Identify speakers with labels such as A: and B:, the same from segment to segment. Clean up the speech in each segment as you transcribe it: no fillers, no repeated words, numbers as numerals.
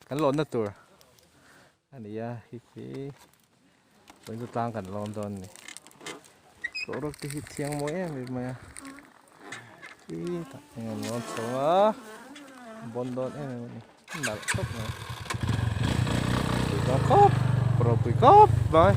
A: Kan lawnna tur a ni a khi khi vawiin chu tlang kan lawm dawn a ni boruak te hi thiang mawi em em mai a khi tah hian an lawn chho a bawn dawn em em a ni nalh khawp mai pui dawn khawp ropui khawp mai.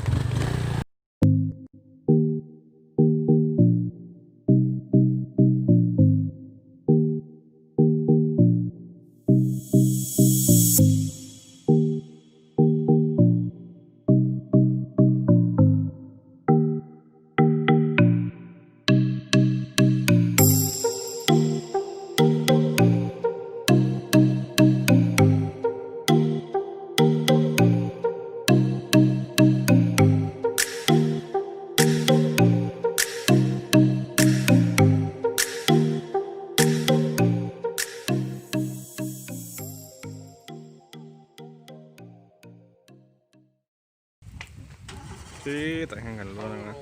A: Khi tah hian kan lawn ang a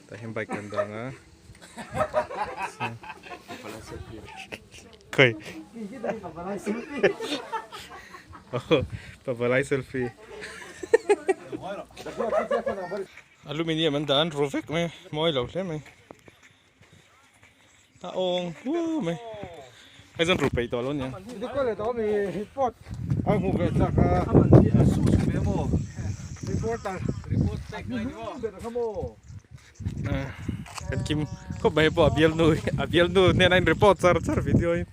A: tah hian bike kan dang a khawi pavalai selfie aluminium an dah an ru vek mai a mawi lo hle mai a awng hu mai hei chuan ru peih tawh lo nia Kan kim khawp mai pawh a bialnu a bialnu hnenah in report char char video in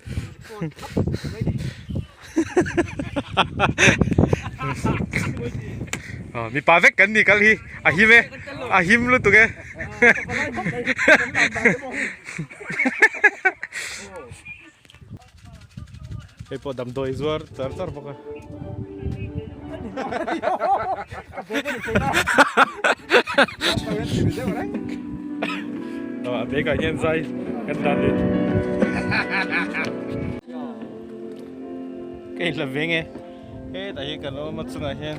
A: mipa vek kan ni kal hi a him e a him lutuk e Hei pawh damdawi zuar char char bawk a. A bag ah hian zai kan dan leh. Ka inhla ve nge. Hetah hian kan awm a chungah hian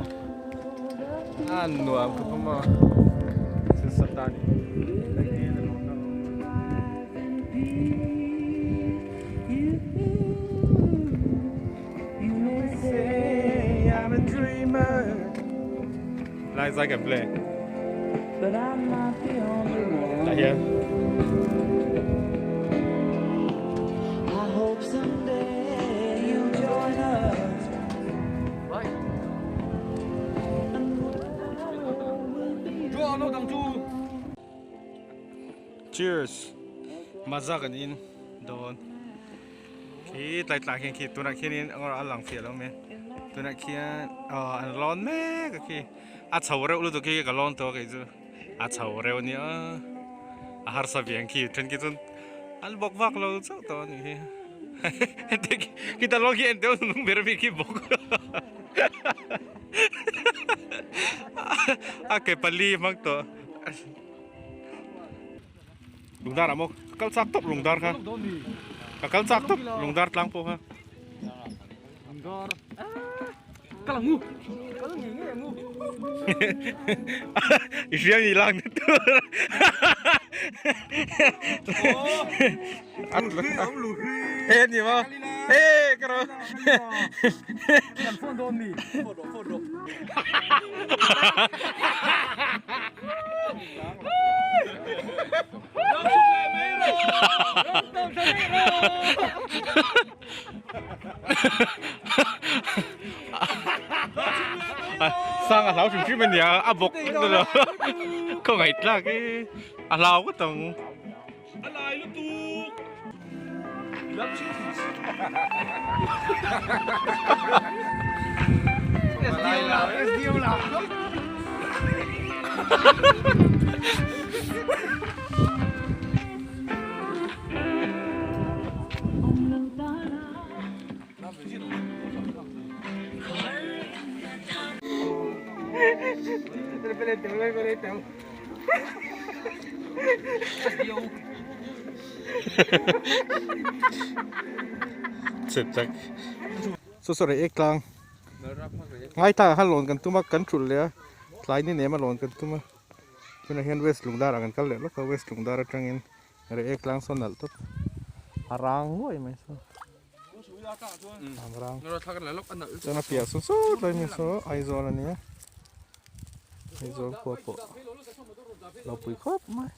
A: a nuam khawp a maw. Thil sat a ni. Lai zai kan play. Tah hian. Cheers. Maza kan in dawn. Khi tlai tlang khian khi tunah khianin angawr a lang fiah lo mai tunah khian aw an lawn mek a khi a chho reuh lutuk khi ka lawn tawh a kei chu a chho reuh a nia a harsa ve ang khi then khi chuan an bawk vak lo chauh tawh a nih hi khita lawn khi en teuh nung ber ami khi bawk a ke pali hmang tawh. Lungdar ah maw ka kal chak tawp lungdar kha ka kal chak tawp lungdar tlang pawh kha
B: lungdar kal ang u kal ngei ngei ang u
A: i hria mi lak na tur e ni maw e ka ro
B: kan phone dawn mi
A: Sang a hlau hrim hrim a nia a bawk khawngaih tlak i a hlau ngawt ang.
B: A lai lutuk.
A: Chep tak. Saw saw rei ek tlang. Ngai ta khan lawn kan tum a kan thulh leh a tlai ni nem a lawn kan tum a tunah hian west lungdar ah kan kal leh lawk a west lungdar atangin rei ek tlang saw nalh tawp a rang nguai mai saw. Thlamrang. Chuan a piah saw sawt lai nia saw Aizawl a nia. Aizawl khua pawh lo pui khawp mai.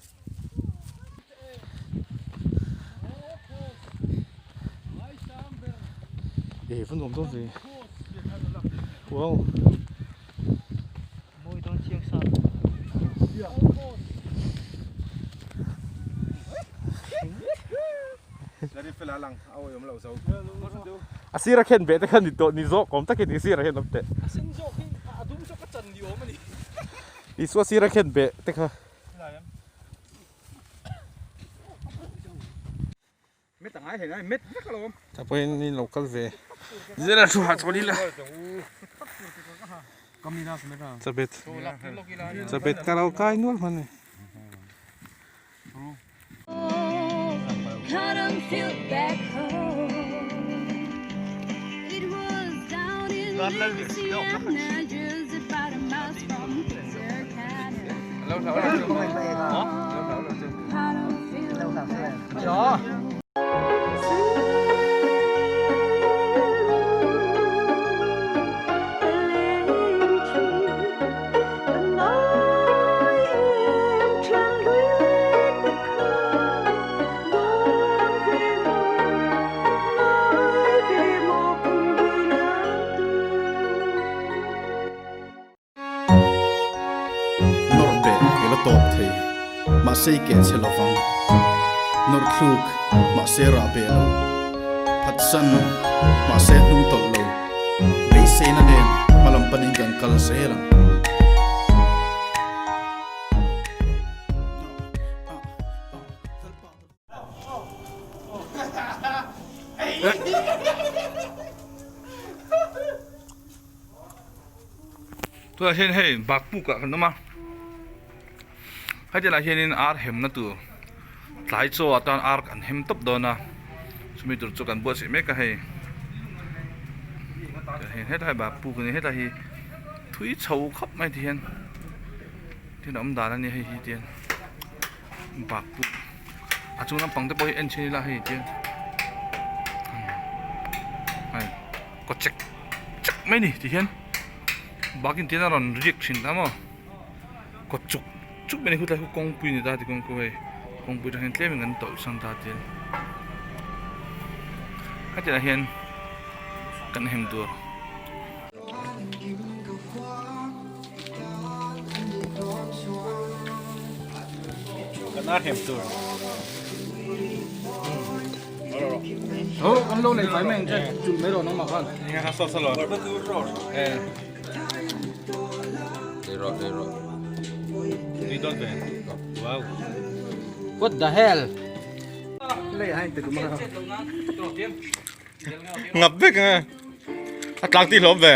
A: Ih va nuam dawn ve. Wow. A sira khen beh te kha ni tawh ni zawk awm takin i sirah hian awm teh. Isua sira khen beh te kha. Tah pawhin in lo kal ve zela thu hah chhawn ila chabet chabet ka lo kai nual hman a ni.
C: Nawrh beh i la tawp thei, mahse i keh che lovang. Nawrh thluk, mahse rah beh lo. Phatsan, mahse hnung tawlh lo. Beiseina nen hmalam panin kan kal zel ang.
D: Tunah hian hei bakpuk ah kan awm a hetiang ah hianin ar hemna tur tlai chaw atan ar an hem tawp dawn a chumi tur chu kan buatsaih mek a hei hetlai bakpuk a ni hetlai hi thui chho khawp mai ti hian thil a awm dan a ni hei hi tian bakpuk a chung lampang te pawh hi en chhin ila hei tian hei kaw chek chek mai a ni ti hian. Bakin tin a rawn riak thin ta maw kawt chuk chuk mai a ni khutlai khu kawngpui a ni ta ti kawngpui hei kawngpui atang hian tlem in kan tawlh san ta tia hetiang ah hian kan hem tur.
A: Kan ar hem tur.
B: Tho kan lo lei fai mai ang che chulh mai rawh nangmah khan.
A: Eng a saw saw lo. Eh.
E: Lei rawh lei rawh.
A: Tui dawn ve. Wow.
B: What the hell? Lei hai te kuma.
A: Ngap vek a. A tlang ti hlawm ve.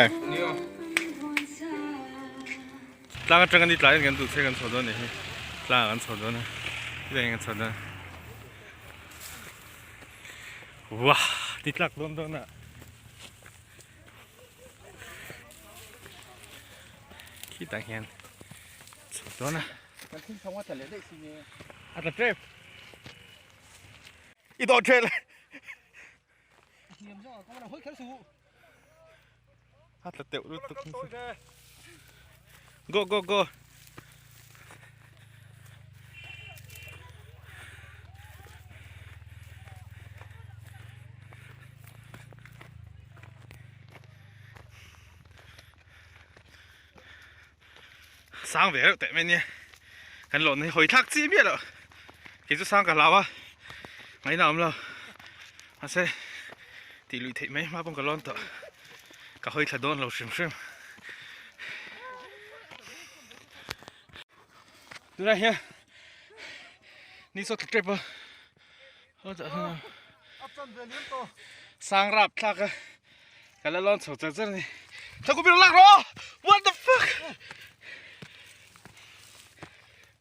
A: Tlang atang ani tlai in kan duh che kan chho dawn ni hi. Tlang kan chho dawn a. Tlang kan chho dawn. Wah ti tlak dawn dawn a. Khitah hian chho dawn a.
B: Kan thing chho a tla leh daih si nge.
A: A tla tep. I dawh thelh.
B: Hniam zawk a kawng a hawi kher suh.
A: A tla teuh lutuk. Go go go. Sang ve reuh teh mai nia kan lawn hi hawi thlak chi miah loh kei chu sang ka hlau a ngaihna awm lo mahse tih luih theih mai hma pawn ka lawn tawh ka hawi thla dawn lo hrim hrim tunah hian ni saw tla tep a sang rap thlak a ka la lawn chho char char a ni thla kum in lak rawh what the fuck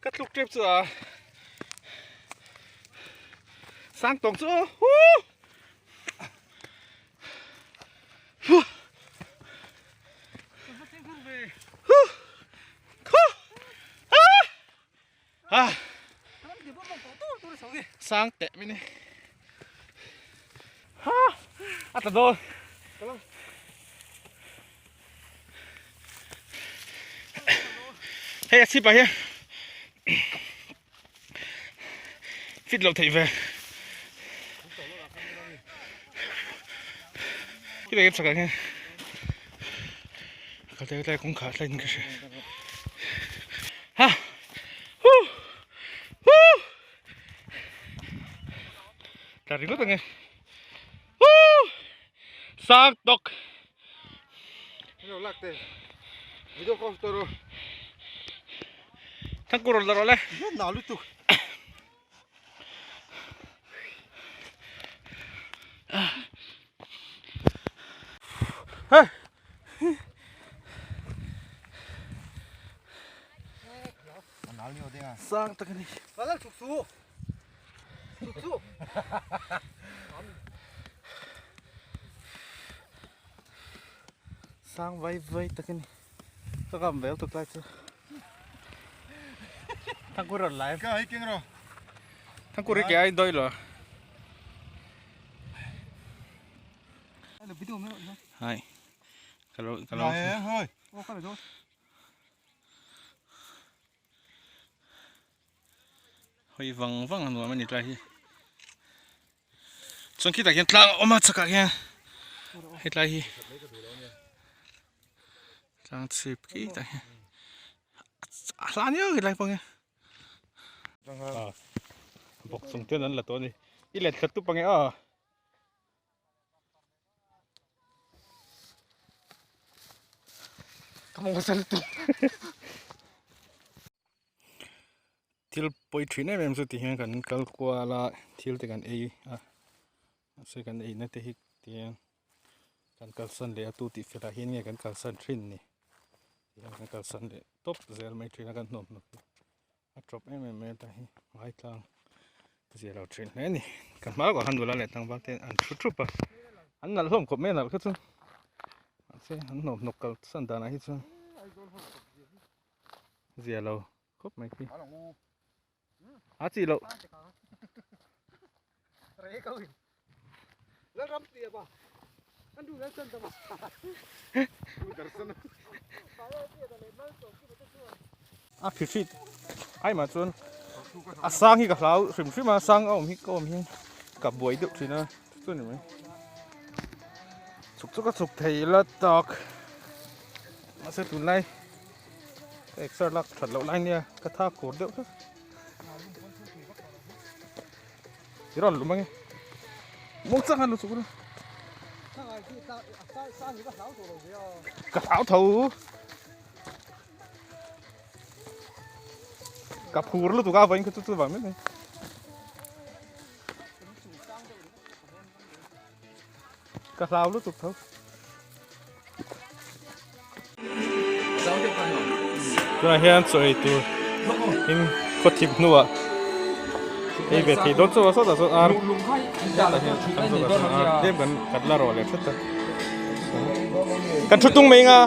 A: ka tluk tep chu a sang tawng chu huu huh huh ah sang teh mai ni ha. A tla dawn. Hei a chhip ah hian fit loh theih ve. Khi leh chhakah hian ka tlai tlai kawngkhar tlaiin ka hria. Ha! Huh! Huh! Tla ringawt ang e. Huh! Sang tawk.
E: Hello lak te. Video call to ro.
A: Thang ku rawn la rawh le.
E: Na lutuk.
A: Hey. Sang tak ani.
B: Kalal chuk su. Chuk su.
A: Sang vai vai tak ani. Ka kam vel tuk lai chu. Thangkur rawn lai.
E: Ka hei keng ro.
A: Thangkur hi ke ai doi lo. Hai. Ka lo ka lo.
E: Này hơi.
A: Hawi vang vang a nuam a ni tlai hi. Chuan khitah khian tlang a awm a chhakah khian hetlai hi tlang chhip khitah hian a hla aniau hetlai pawh hian. Bawk chung ten an la tawh a ni. I let thla tup ange aw. Thil pawi thin em em chu ti hian kan kal kual a thil te kan ei a mahse kan ei na te hi ti hian kan kalsan leh a tu tih fel ah hian nge kan kalsan thin ni ti hian kan kalsan leh tawp zel mai thin a kan hnawm hnawk hi a tawp em em mai a ta hi ngaitlang zia lo thin hle a ni ka hma lawkah khan nula leh tlangval te an thu thup a an nalh hlawm khawp mai a nalh kha chu mahse an hnawm hnawk kalsan danah hi chuan zia lo. Khawp mai khi. A chi loh. A khi hrit ai mah chuan a sang hi ka hlau hrim hrim a sang a awm hi ka awm hi ka buai deuh thin a chu ni mai chhuk chuk a chhuk thei la tak mahse tunlai. Ka exer lak that loh lai nia ka tha kur deuh tlat i rawn lum ange muang chang a lu chuk ula ka hlau tho ka phur lutuk a vawiin kha chu chu vang mai mai Ka hlau lutuk tho. Tunah hian chaw ei tur in khaw thip hnuah ei ve thei dawn chauh a sawtah sawn ar hetah hian kan zawtah sawn ar tlem kan kan la rawh leh hret a kan thu tung mai anga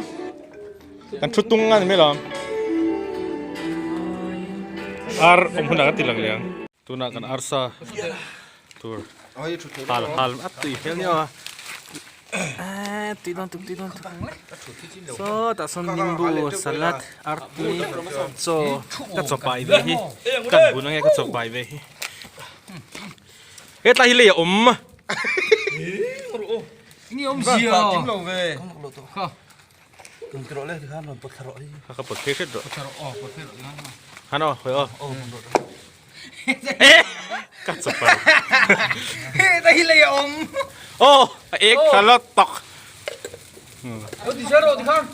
A: kan thu tung a ni mai lo ang ar awm hunah kan ti lang leh ang. Tunah kan arsa tur hal hal a tui hmel nia a tui dawn tuk tui dawn tuk sawtah sawn nimbu salad artui chaw ka chaw pai ve hi kan bun ange ka chaw pai ve hi hetlai hi lei a awm ka pawt phei hret rawh han aw hawi aw Ka chawpa.
B: Ta hi lei a awm.
A: Oh, a ek tha la tak.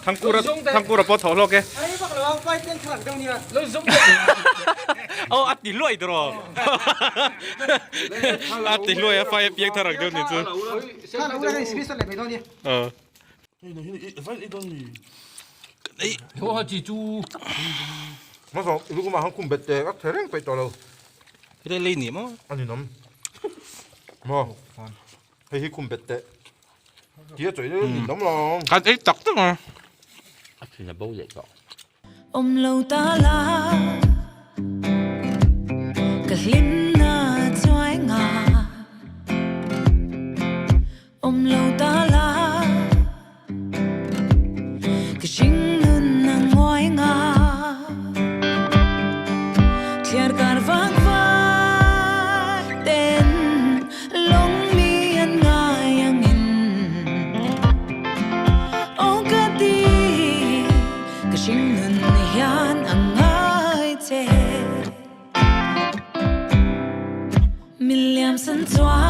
A: Thangkura thangkura pawh tho hlawk e.
B: Ai bak lo vai ten thrak deuh nia. Lo zum.
A: Oh, a ti luai dro. A ti luai a fai piang tharak deuh ni chu.
B: Kha lo la screenshot leh mai dawn nia.
A: Ờ. Hei lei ni maw? Kan ei tak tak a.
F: Awm lo ta la ka hlim na chuai nga. Awm lo. Chuan.